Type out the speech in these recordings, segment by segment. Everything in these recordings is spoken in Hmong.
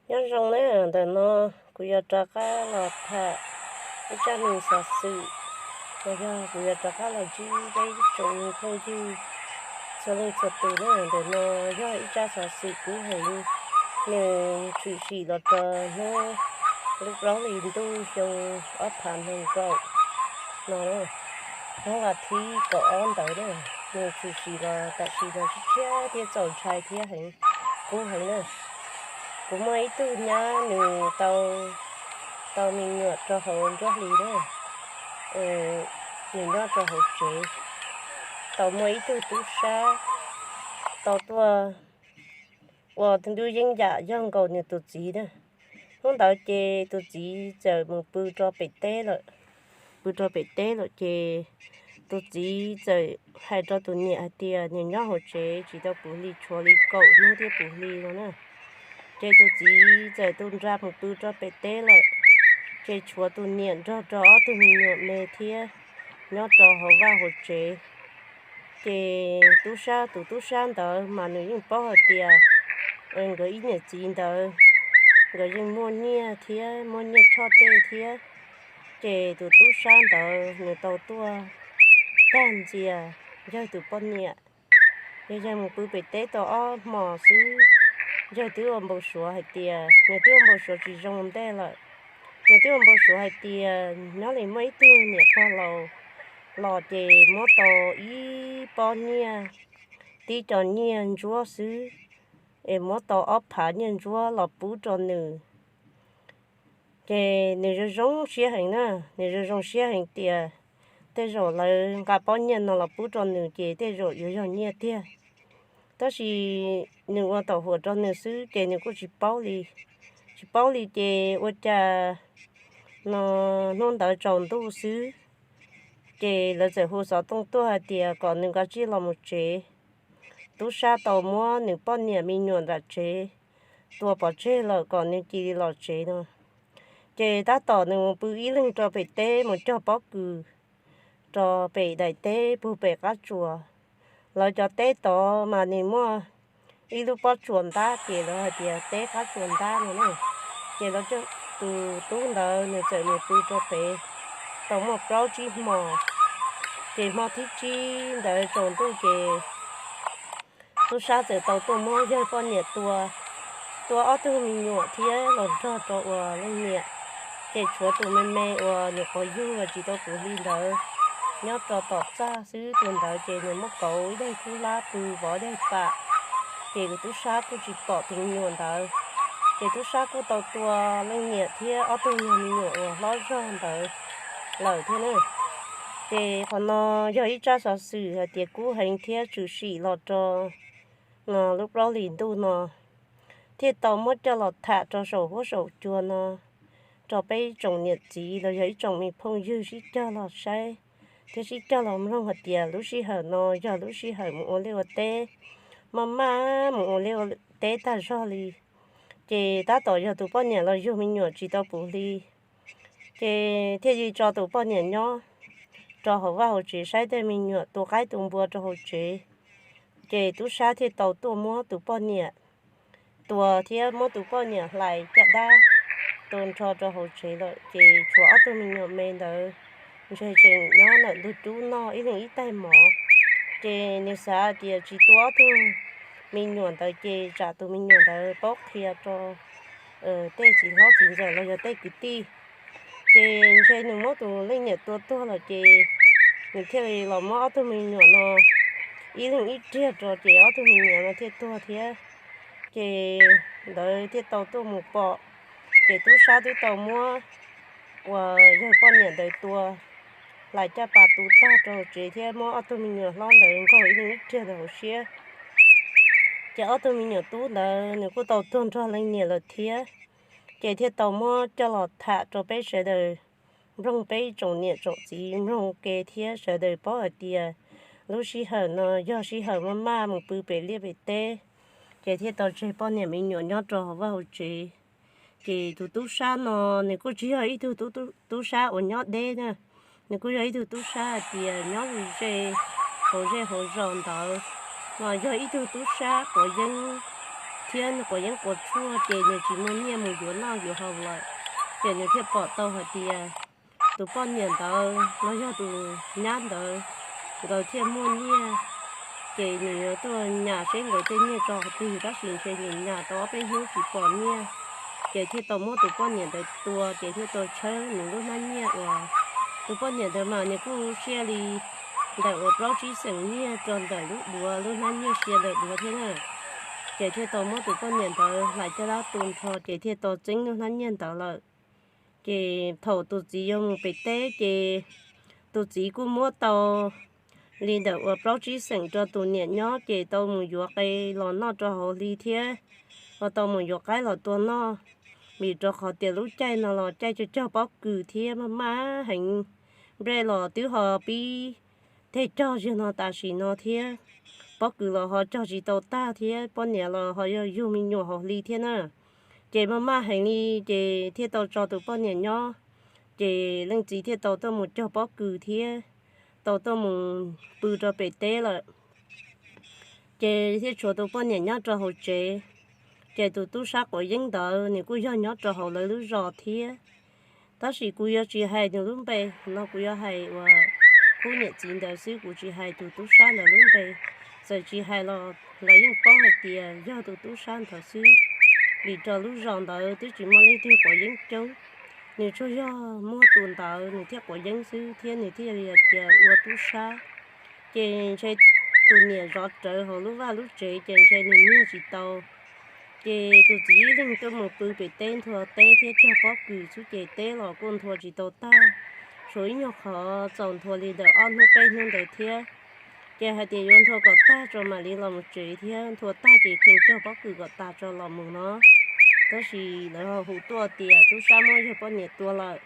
Nyob zoo na, ntawm no kuv yuav rov qab los tham ib tsab me xov xwm, los yog kuv yuav rov qab los ntsib peb tsoom me phooj ywg txhua leej txhua tus na. Ntawm no yog ib tsab xov xwm kub heev, nws tshwm sim los rau hnub lub plaub hlis ntuj xyoo ob phav nees nkaum no, hnub vas thib kaum ob ntawd na. Nws tshwm sim los tam sim no tshiab tshiab thiab txaus ntshai thiab heev, kub heev na. Kuv muaj ib tug nyab, nws tau tau me nyuam rau hauv nruab hlis na, nws nyob rau hauv tsev. Tau muaj ib tug tub sab tau tuaj ua tus ntuj yeeb yam yog nkaus nws tus txiv na. Hnub ntawd ces tus txiv txawm mus pw rau pem teb lawm. Pw rau pem teb lawm ces tus txiv txawm hais rau tus niam hais tias nws nyob hauv tsev tsis tau puv hli, tshuav li kaum hnub thiab puv hli no na. Ces tus txiv txawm tu nra mus pw rau pem teb lawm, ces tshuav tus niam nrog rau ob tug me nyuam me thiab nyob rau hauv vaj hauv tsev. Ces tub sab, tus tub sab ntawd mas nws yeej paub hais tias nkawd ib niam txiv ntawd nkawd yeej muaj nyiaj thiab muaj nyiaj choj tej thiab. Ces tus tub sab ntawd nws tau tuaj tag ntxias yawg tus poj niam. Yawg, yawg mus pw pem teb tau ob hmos xwb, yawg twb ua npau suav hais tias, nws twb ua npau suav tsis zoo ntej lawm. Nws twb ua npau suav hais tias nyob li muaj ib tug niam pog laus los ces muab tau ib pob nyiaj, tib co nyiaj ntsuab xwb, es muab tau ob phav nyiaj ntsuab los pub rau nws. Ces nws zoo zoo siab heev na, nws zoo zoo siab heev tias tej zaum lawv nqa pob nyiaj no los pub rau nws ces tej zaum yuav yog nyiaj tiag. Tab sis nws ua tawm huam rau nws xwb ces nws kuj tsis paub li. Tsis paub li ces ua cas no hnub ntawd tsaus ntuj xwb, ces lawv txawm hu xov tooj tuaj hais tias kom nws nqa tsiaj los mus tsev. Tub sab tau muab nws poj niam me nyuam nram tsev tua pov tseg lawm kom nws cia li los tsev no. Ces tab tom nws mus pw ib leeg rau pem teb mus cog pob kws rau pem daim teb puag pem qab tsuas. Lawv cov teb tod mas nws muaj ib lub pob tsuas ntab ces lawv hais tias teb qab tsuas ntab no na. Ces lawv, tus tub ntawd nws txawm mus pw rau pem tau muaj plaub tsib hmos. Ces hmo thib tsib ntawd tsaus ntuj ces tub sab txawm tau tuaj muab yawg poj niam tua, tua ob tug me nyuam thiab los nrog rau ua leej niam. Ces tshuav tus me me uas nyuam qhuav yug uas tsis tau puv hli ntawd nyob rau tom txaj xwb. Tus ntawd ces nws muab kauv ib daig kub hlab pw vov daig pam, ces tus tub sab kuj tsis pom tus me nyuam ntawd. Ces tub sab kuj tau tua leej niam thiab ob tug me nyuam uas hlob zog ntawd lawm thiab na. Ces qhov no yog ib tsab xov xwm hais tias kub heev thiab tshwm sim los rau lub plaub hlis ntuj no, thiaj tau muab coj los tham rau saum huab saum cua no rau peb tsoom niam txiv los yog ib tsoom me phooj ywg sib cog los saib thiab sib cog los mloog hais tias lub sij hawm no yog lub sij hawm mus ua liaj ua teb, maj maj mus ua liaj ua teb tag zog li. Ces tab tom yog tus poj niam los yug me nyuam tsis tau puv hli, ces thiaj li tso tus poj niam nyob rau hauv vaj hauv tsev saib tej me nyuam tu qaib tu npua rau hauv tsev. Ces tub sab thiaj tau tuaj muab tus poj niam tua thiab muab tus poj niam hlais caj dab tu nrho rau hauv tsev lawm. Ces tshuav ob tug me nyuam me ntawd ntshe tseem nyob ntawm ntug rub noj ib leeg ib taig mov. Ces nws xav tias tsis tua ob tug me nyuam ntawd ces tsam tus me nyuam ntawd paub qhia rau tej txiv hlob txiv ntxawm los yog tej kwv tij. Ces ntshe nws muab tus leej niam tua tuag lawm ces nws thiaj li los muab ob tug me nyuam no ib leeg ib riag rau ces ob tug me nyuam no thiaj tuag thiab. Ces ntawd thiaj tau tuaj mus pom, ces tub sab twb tau muab uas yawg poj niam ntawd tua hlais caj pas tu tag rau tsev thiab muab ob tug me nyuam hlob ntawd nkaug ib leeg ib riag ntawm hauv siab. Ces ob tug me nyuam tub ntawd nws kuj tau tuag nrog leej niam lawm thiab. Ces thiaj tau muab coj los tham rau peb sawv daws mloog, peb tsoom niam tsoom txiv mloog ke thiab sawv daws paub hais tias lub sij hawm no yog sij hawm maj maj mus pw pem liaj pem teb, ces thiaj tau tseg poj niam me nyuam nyob rau hauv vaj hauv tsev. Ces tus tub sab no nws kuj tsis yog ib tug tub sab uas nyob deb na, nws kuj yog ib tug tub sab hais tias nyob ze hauv zej hauv zos ntawd, mas yog ib tug tub sab quav yeeb thiab nws quav yeeb quav tshuaj ces nws tsis muaj nyiaj mus yuav noj yuav haus lawm. Ces nws thiaj pom tau hais tias tus poj niam ntawd los yog tus nyab ntawd, nkawd thiaj muaj nyiaj. Ces nws yuav tuaj nyas seb nkawd tej nyiaj tso qhov twg, tab sis ntshe nws nyas tau ob peb hnub tsis pom nyiaj, ces thiaj tau muab tus poj niam ntawd tua, ces thiaj tau tshawb nws lub hnab nyiaj uas tus poj niam ntawd mas nws kuj sia li ntawm uas plaub tsib xeem nyiaj rau ntawm lub duav, lub hnab nyiaj sia ntawm duav thiab na. Ces thiaj tau muab tus poj niam ntawd hlais caj dab tu nrho, ces thiaj tau txeeb lub hnab nyiaj ntawd lawm. Ces thaum tus txiv yuav mus pem teb ces tus txiv kuj muab tau li ntawm uas plaub tsib xeem rau tus niam nyob, ces tau mus yuav qe los noj rau hauv hli thiab, ho tau mus yuav qaib los tua noj. Vim rau qhov tias lub caij no los caij cog cog pob kws thiab maj maj heev, nplej los twb ho pib teg cog zig no tam sim no thiab, pob kws los ho cog tsis tau tag thiab, poj niam los ho yog yug me nyuam hauv hli thiab na. Ces maj maj heev li, ces thiaj tau tso tus poj niam nyob, ces leej txiv thiaj tau tuaj mus cog pob kws thiab tau tuaj mus pw rau pem teb lawm. Ces thiaj tshuav tus poj niam nyob rau hauv tsev. Ces tus tub sab quav yeeb ntawd nws kuj yog nyob rau hauv lawv lub zos thiab, tab sis kuv yuav tsis hais nws lub npe no, kuv yuav hais uas khub niam txiv ntawd xwb, kuv tsis hais tus tub sab ntawd lub npe. Txawm tsis hais los lawv yeej paub hais tias yog tus tub sab ntawd xwb, vim rau lub zos ntawd twb tsis muaj leej twg quav yeeb coob. Nws tsuas yog muaj tus ntawd nws thiaj quav yeeb xwb thiab nws thiaj li hais tias ua tub sab. Ces ntshe tus niam zov rawv hauv lub vaj lub tsev ces ntshe nws nyiag tsis tau. Ces tus txiv ib leeg tuaj mus pw pem teb nthua teb thiab cog pob kws xwb, ces teb los kuj nthua tsis tau tag, tshuav ib nyuag qhov txaus nthua li ntawm ob hnub peb hnub ntawd thiab. Ces hais tias yuav nthua kom tag tso mam li los mus tsev thiab, nthua tag ces kheev cog pob kws kom tas tso los mus no. Tab sis lawv ho hu tuaj tias tub sab muab yawg poj niam tua lawm.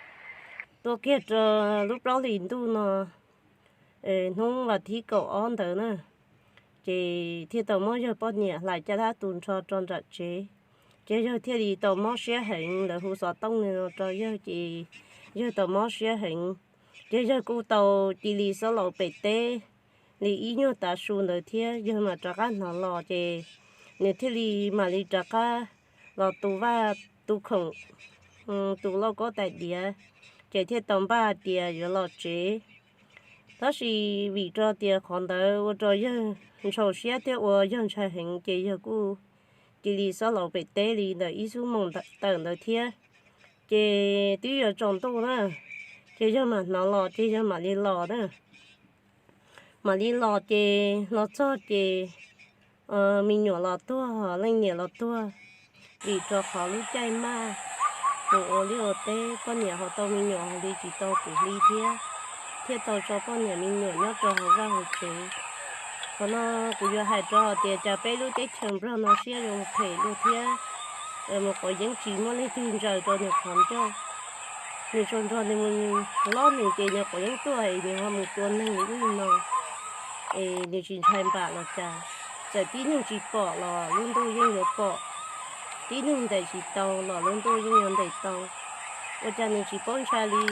Tuaj kiag rau lub plaub hlis ntuj no, hnub vas thib kaum ob ntawd na, ces thiaj tau muab yawg poj niam hlais caj dab tu nrho rau nram tsev. Ces yawg thiaj li tau mob siab heev, lawv hu xov tooj no rau yawg ces yawg tau mob siab heev. Ces yawg kuj tau cia li xob laus pem teb li ib nyuag tav su ntawd thiab, yawg mam rov qab hnov los ces nws thiaj li mam li rov qab los tu vaj tu khoom, tu lauj kaub tais diav, ces thiaj tau npaj tias yuav los tsev. Tab sis vim rau tias qhov ntawd ua rau yawg ntshau siab thiab ua yawg ntshai heev ces yawg kuj cia li xob laus pem teb li ntawm ib xuab moos tawm ntawd thiab. Ces twb yuav tsaus ntuj na, ces yawg mam hnov los ces yawg mam li los na. Mam li los ces los txog ces me nyuam los tuag, leej niam los tuag. Vim rau qhov lub caij maj mus ua liaj ua teb, poj niam ho tau me nyuam hauv hli tsis tau puv hli thiab, thiaj tau tso poj niam me nyuam nyob rau hauv vaj hauv tsev. Qhov no kuv yuav hais rau hais tias cas peb lub teb chaws Nplog no siab zoo phem luaj thiab, mus quav yeeb tsis muaj leej twg ntsaws rau nws qhov ncauj. Nws tsuas nrog nws mus lob nws ces nws quav yeeb tuaj es nws ho mus tua neeg li ub li no, es nws tsis ntshai npam los cas? Txawm tib neeg tsis pom los lub ntuj yeej yuav pom, tib neeg ntes tsis tau los lub ntuj yeej yuav ntes tau. Ua cas nws tsis paub ntshai li?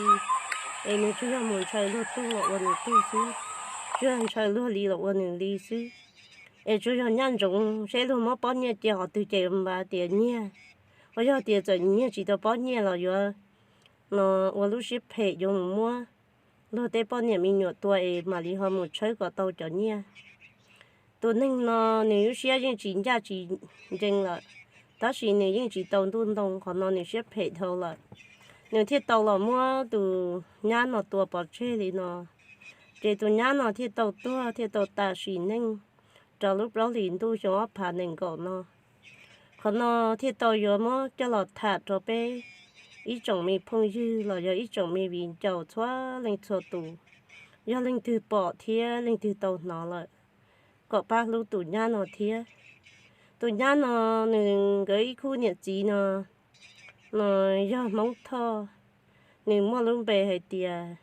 Es nws tsuas yog mus ntshaw luag tug los ua nws tug xwb, tsuas yog ntshaw luag li los ua nws li xwb. Es tsuas yog nyaj ntsoov seb luag muab pob nyiaj cia qhov twg ces npaj tias nyiag, ho yog tias txawm nyiag tsis tau pob nyiaj los yuav no ua lub siab phem yuav mus muab luag tej poj niam me nyuam tua es mam li ho mus tshawb kom tau cov nyiaj. Tus neeg no nws lub siab yeej tsis ncaj tsis ncees lawm, tab sis nws yeej tsis tau ntuj ntoo, qhov no nws siab phem dhau lawm. Nws thiaj tau los muab tus nyab no tua pov tseg li no, ces tus nyab no thiaj tau tuag thiaj tau tas sim neej rau lub plaub hlis ntuj xyoo ob phav nees nkaum no. Qhov no thiaj tau yuav muab coj los tham rau peb ib tsoom me phooj ywg los yog ib tsoom me viv ncaus txhua leej txhua tus, yog leej twg pom thiab leej twg tau hnov lawm, kom pab hlub tus nyab no thiab. Tus nyab no nws nkawd ib khub niam txiv no, no yog Hmoob Thoj, nws muaj lub npe hais tias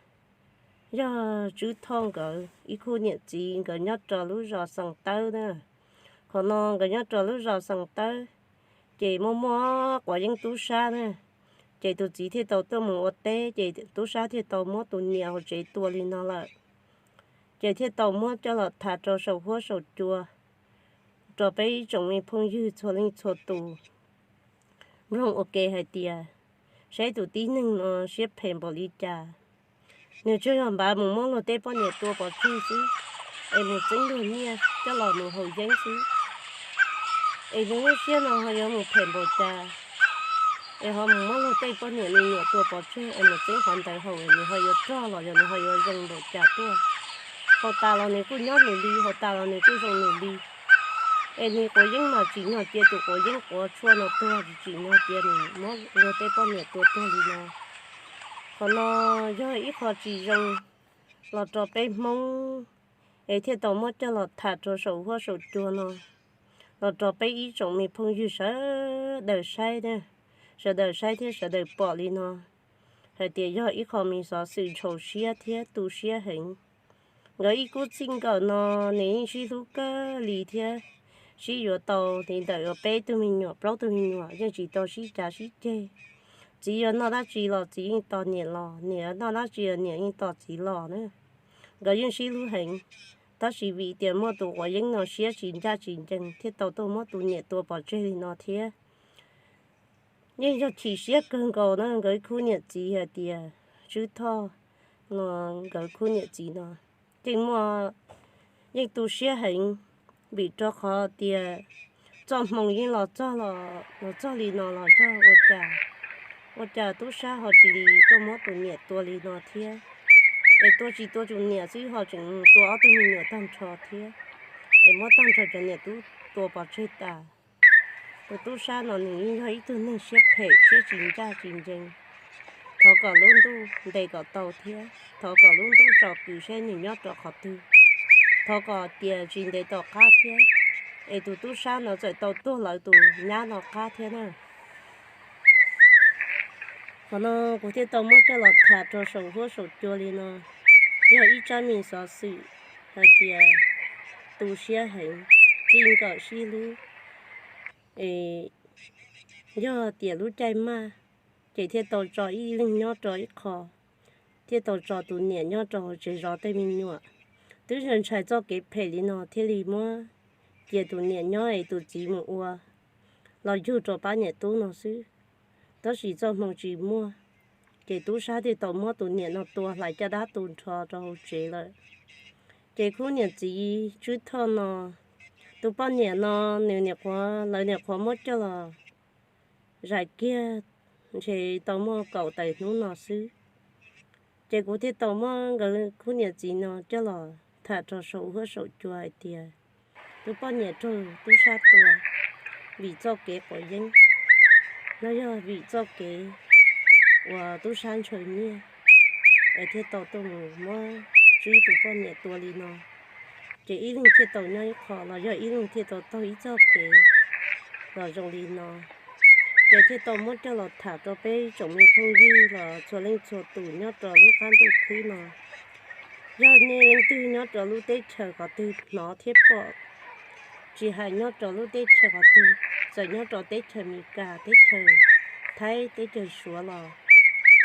yog Tswb Thoj nkawd ib khub niam txiv, nkawd nyob rau lub zos Xees Tawb na. Qhov no nkawd nyob rau lub zos Xees Tawb, ces muaj muaj quav yeeb tub sab na, ces tus txiv thiaj tau tuaj mus ua teb ces tub sab thiaj tau muab tus niam hauv tsev tua li no lawm. Ces thiaj tau muab coj los tham rau saum huab saum cua, rau peb ib tsoom me phooj ywg txhua leej txhua tus mloog ua ke hais tias saib tus tib neeg no siab phem npaum li cas. Nws tsuas yog npaj mus muab luag tej poj niam tua pov tseg xwb, es mus txeeb luag nyiaj coj los mus haus yeeb xwb. Es nws lub siab no ho yuav mus phem npaum cas, es ho mus muab luag tej poj niam me nyuam tua pov tseg es mus txeeb qhov ntawd haus, nws ho yuav rog los yog nws ho yuav zoo npaum cas tuaj. Haus tas los nws kuj nyob nws li, haus tas los nws kuj zoo nws li. Es nws quav yeeb mas tsim nyog cia tus quav yeeb quav tshuaj no tuag, tsis tsim nyog cia nws muab luag tej poj niam tua tuag li no. Qhov no yog ib qho tsis zoo los rau peb Hmoob, es thiaj tau muab coj los tham rau saum huab saum cua no los rau peb ib tsoom me phooj ywg sawv daws saib, sawv daws saib thiab sawv daws pom li no, hais tias yog ib qho me xov xwm ntxhov siab thiab tu siab heev. Nkawd ib khub txij nkawm no nws yeej sib hlub kawg li thiab sib yuav tau li ntawm uas peb tug me nyuam plaub tug me nyuam yeej tsis tau sib cav sib ceg. Txiv yuav noj dab tsi los txiv yeej tos niam los, niam yuav noj dab tsi los niam yeej tos txiv los na. Nkawd yeej sib hlub heev, tab sis vim tias muaj tus quav yeeb no siab tsis ncaj tsis ncees thiaj tau tuaj muab tus niam tua pov tseg li no thiab. Yeej yog chim siab kawg nkaus na nkawd khub niam txiv hais tias Tswb Thoj no, nkawd khub niam txiv no yeej muaj, yeej tu siab heev, vim rau qhov tias txoj hmoo yeej los txog, los txog li no los yog ua cas, ua cas tub sab ho cia li tuaj muab tus niam tua li no thiab. Es tua tsis tua tus niam xwb ho tseem tua ob tug me nyuam tag nrho thiab, es muab tag nrho cov niam tub tua pov tseg tas. Tus tub sab no nws yeej yog ib tug neeg siab phem siab tsis ncaj tsis ncees. Thov kom lub ntuj ntes kom tau thiab thov kom lub ntuj tsom kwm seb nws nyob rau qhov twg. Thov kom tias tsis ntev tom qab thiab, es tus tub sab no txawm tau tuag lawv tus nyab no qab thiab na. Qhov no kuv thiaj tau muab coj los tham rau saum huab saum cua li no, yog ib tsab me xov xwm hais tias tu siab heev, txij nkawm sib hlub, es yog tias lub caij maj ces thiaj tau tso ib leeg nyob rau ib qho, thiaj tau tso tus niam nyob rau hauv tsev zov tej me nyuam. Twb ntshai txoj kev phem li no thiaj li muab cia tus niam nyob es tus txiv mus ua los yug rau pab niam tub no xwb. Tab sis txoj hmoo tsis muaj, ces tub sab thiaj tau muab tus niam no tua hlais caj dab tu nrho rau hauv tsev lawm. Ces khub niam txiv Tswb Thoj no, tus poj niam no, nws niam qhuav, lawv niam qhuav muab coj los zais kiag ntshe tau muaj kaum tawm hnub no xwb. Ces kuv thiaj tau muab nkawd khub niam txiv no coj los tham rau saum huab saum cua hais tias tus poj niam raug tub sab tua vim txoj kev quav yeeb, los yog vim txoj kev uas tub sab ntshaw nyiaj es thiaj tau tuaj mus muab Tswb tus poj niam tua li no. Ces ib leeg thiaj tau nyob ib qho los yog ib leeg thiaj tau taug ib txoj kev los zoo li no. Ces thiaj tau muab coj los tham rau peb tsoom me phooj ywg los txhua leej txhua tus nyob rau lub qab ntuj khwb no. Yog nej leej twg nyob rau lub teb chaws qhov twg hnov thiab pom, tsis hais nyob rau lub teb chaws qhov twg, txawm nyob rau teb chaws Amelikas, teb chaws Thaib, teb chaws Suav los,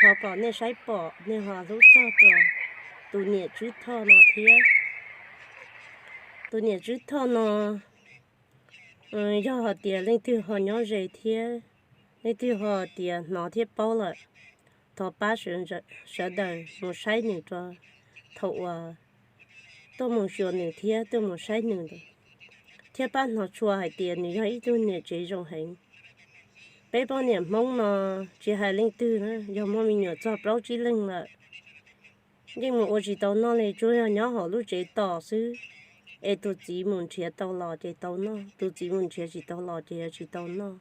thov kom nej saib pom nej ho hlub txog rau tus niam Tswb Thoj no thiab. Tus niam Tswb Thoj no, yog hais tias leej twg ho nyob ze thiab leej twg ho tias hnov thiab paub lawm, thov pab sawv daws mus saib nws rau thaum uas tuaj mus xyuas nws thiab tuaj mus saib nws, thiab pab hnov tshua hais tias nws yog ib tug niam tsev zoo heev. Peb poj niam Hmoob no tsis hais leej twg na, yog muaj me nyuam txog plaub tsib leeg lawm, yeej mus ua tsis tau noj li, tsuas yog nyob hauv lub tsev tos xwb. Es tus txiv mus nrhiav tau los ces tau noj, tus txiv mus nrhiav tsis tau los ces yuav tsis tau noj.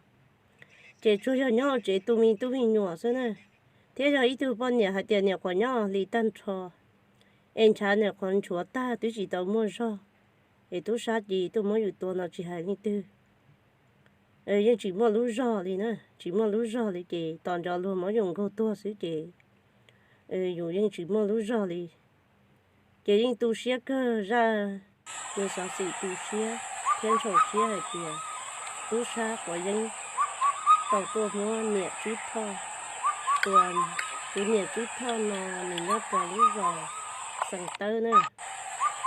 Ces tsuas yog nyob hauv tsev tu me tub me nyuam xwb na. Thiab yog ib tug poj niam hais tias niam qhuav nyob hli tag nrho, es ntshav niam qhuav nchuav tag twb tsis tau muaj zog, es tub sab cia tuaj muab yus tua no tsis hais leej twg, yeej tsis muaj lub zog li na, tsis muaj lub zog li ces tos nco luag muab yus nkaug tuag xwb ces yus yeej tsis muaj lub zog li. Ces yeej tu siab kawg zaj, nws xov xwm tu siab thiab ntshau siab hais tias tub sab quav yeeb tau tuaj muab niam Tswb Thoj tua. Tus niam Tswb Thoj no nws nyob rau lub zos Xeev Tawb na.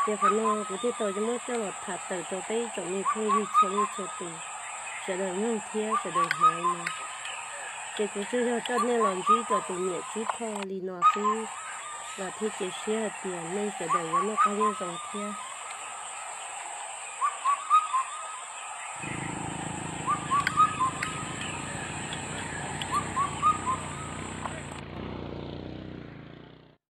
Ces qhov no kuv thiaj tau muab coj los tham tawm rau peb ib tsoom me phooj ywg txhua leej txhua tus, sawv daws mloog thiab sawv daws hnov no. Ces kuv tsuas yog coj nej los ntsib rau tus niam Tswb Thoj li no xwb, los thiab cia siab hais tias nej sawv daws yuav noj qab nyob zoo thiab.